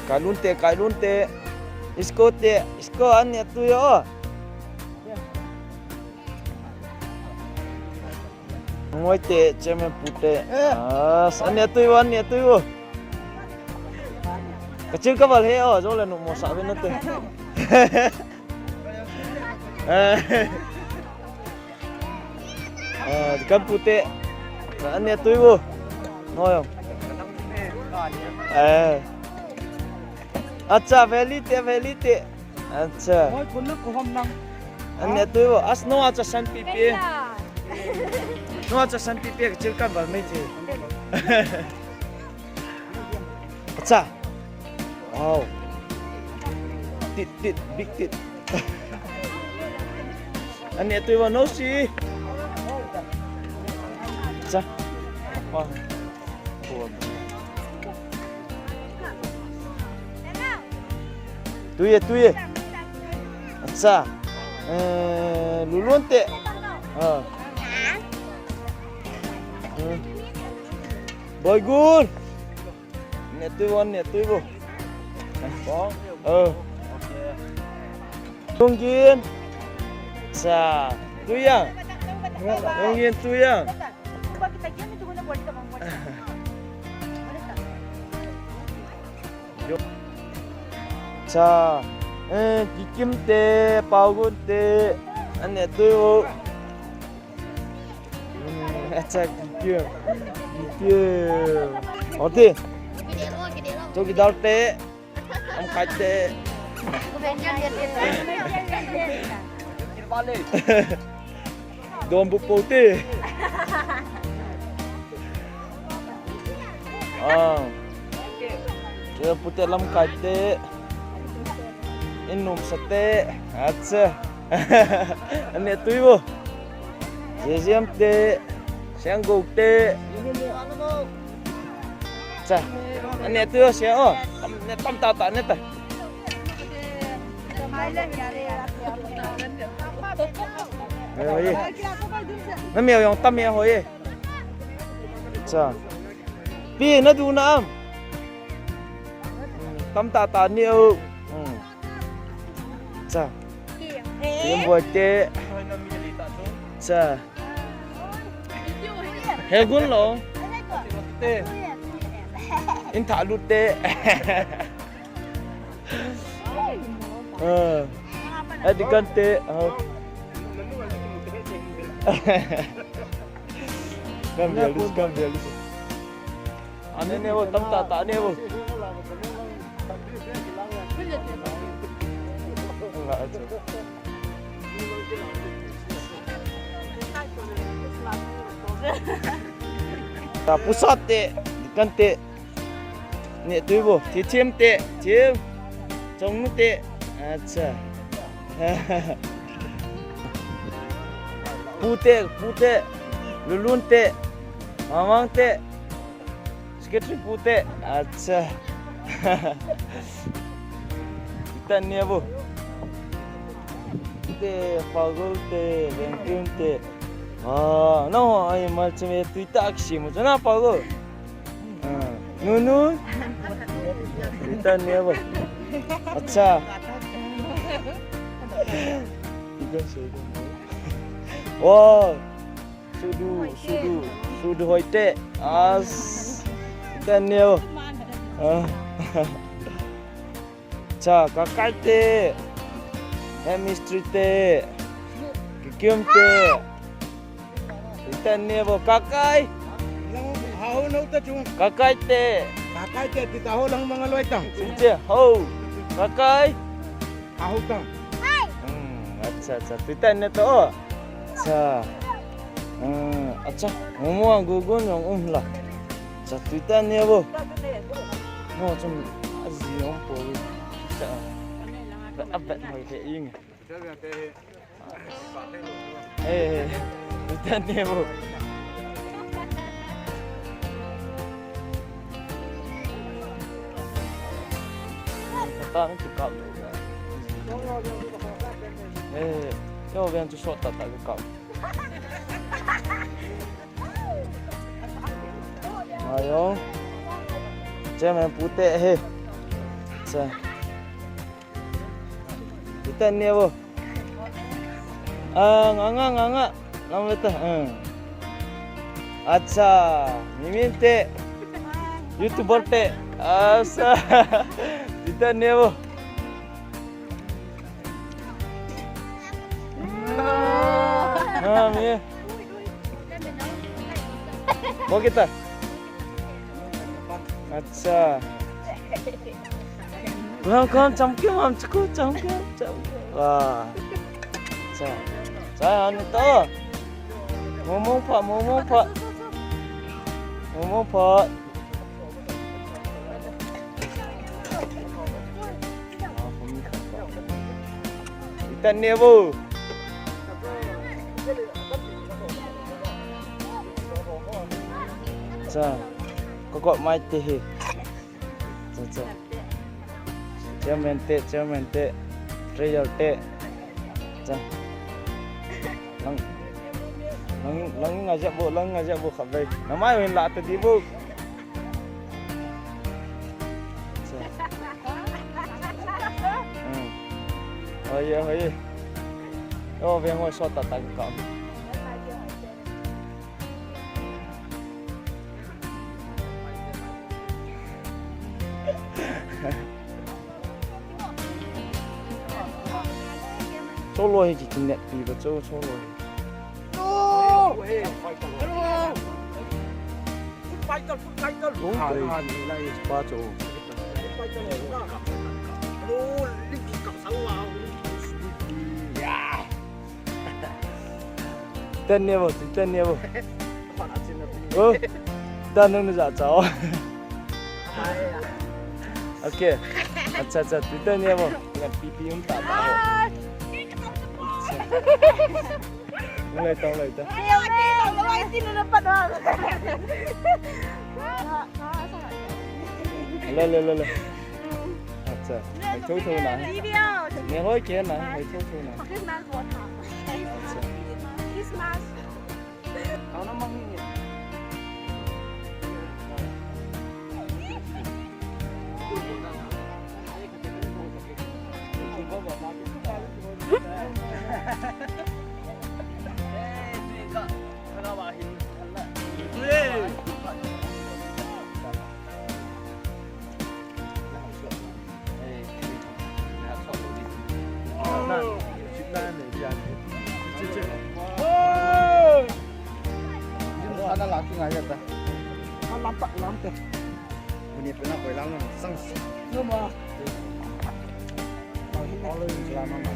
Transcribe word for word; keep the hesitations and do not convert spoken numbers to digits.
Kailun te, Kailun te. Isko te, isko an ne tui o. Ngoi te, chairman pu te. Ah, an ne tui o, an ne tui o. Kachil kaval he o, jole nu mo sa ve na te. Eh. Ah, kan pu te. An ne tui o. Noi. Eh. Acha, veli te, veli te. Acha. Moi kun na ku hom nang. An ne tui o. As no acha san pi pi. No acha san pi pi, kachil kaval mei te. Acha. Wow. Tit, tit, big tit. An ne tui o no si. Acha. Wow. Tui e, tui e. Acha. Eh, Lulun te. Ah. Hmm. Boy gun. Ne tui o, ne tui o. Bong? Oh. Okay. Tungin. Sa. Tui yang. Tungin tui yang. Sa. Eh, Kikim te, Paogun te. An ne tui o. Hmm, acha, Kikim. Kikim. Oti. Chowkidar te. Lamkai te. Donbuk po te. Ah. Kei pu te, lamkai te. Inum sa te. Acha. An ne tui o. Jejem te. Siang go te. Cha. An ne tui o, siang o. Tam, ne tam ta ta ne ta. Hoi, hoi. Na meo jong tam e, hoi. Cha. Pi, na du na am. Tam ta ta ni o. Hmm. Cha. Kim boy te. Cha. He gun lo. Te. In tha lut te. Eh. Adi kan te. Oh. Kan bialis, kan bialis. Ane ne wo, tam ta ta ne wo. Ta pusat te, kan te. Ne tui bo, ti thim te, thim. Chong nu te. Acha. Pu te, pu te. Lulun te. Mamang te. Secretary pu te. Acha. Kita ni abu. Te, Pagol te, Lengkun te. Ah, no, ai, mal cheme tui tak si mo chana Pagol. Ah, nu, nu. Kita ni abu. Acha. Wow. Sudu, sudu, sudu hoi te. As. Kita ni abu. Ah. Cha, Kakai te. He mistri te. Kikium te. Ita ni abu Kakai. Hau nau ta chung. Kakai te. Kakai te, ti ta ho lang mangaloi tang. Sinte ho. Kakai. Hau tang. Hmm, acha, acha. Tui ta ni to. Acha. Hmm, acha. Momo ang gugun ang um la. Acha, tui ta ni abu. No, chum azi ang po. Acha. Abet hoi te ing. Eh, eh, tui ta ni abu. Kata ni tu kap. Eh, yo, bian tu short ta ta kap. Ayo. Chairman pu te he. Ita ni abo. Ah, nganga, nganga. Lam beta. Hmm. Acha, mimin te. YouTuber te. Asa. Ita ni abo. Ah, mi. Bo kita. Acha. Welcome, champion, mam chaku, champion, champion. Wah. Acha. Acha, anu to. Momong pha, momong pha. Momong pha. Ita ni abo. Acha. Kakot mai te hi. Acha, acha. Chairman te, chairman te. Treasurer te. Acha. Lang, lang, lang ngajak bo, lang ngajak bo khatvei. Namai win la te di bo. Acha. Hmm. Hoye, hoye. Oh, veng ho sot ta ta ka. Cholo hi ki kinet pi ba cho, cholo hi. Food fighter, food fighter. Oh, ah, dei. Ah, ni lai. Pa cho. Food fighter. Hello, lim ki kap sao ah. Yeah. Ten ni abo, ten ni abo. Oh, dan nung ni ja chao. Okay. Acha, acha, ten ni abo. Ngan pi pi um ta ta. Acha. Nung lai tong lai ta. Le, le, le, le. Acha. Hai tho tho na. Video. Ne hoi ke na, hai tho tho na. Christmas water. Acha. Christmas. Kau na mang ni. Ana la ki ngai ta. Lampa lampa. Uni pena koi lang sang. Numa. Orange lama ma.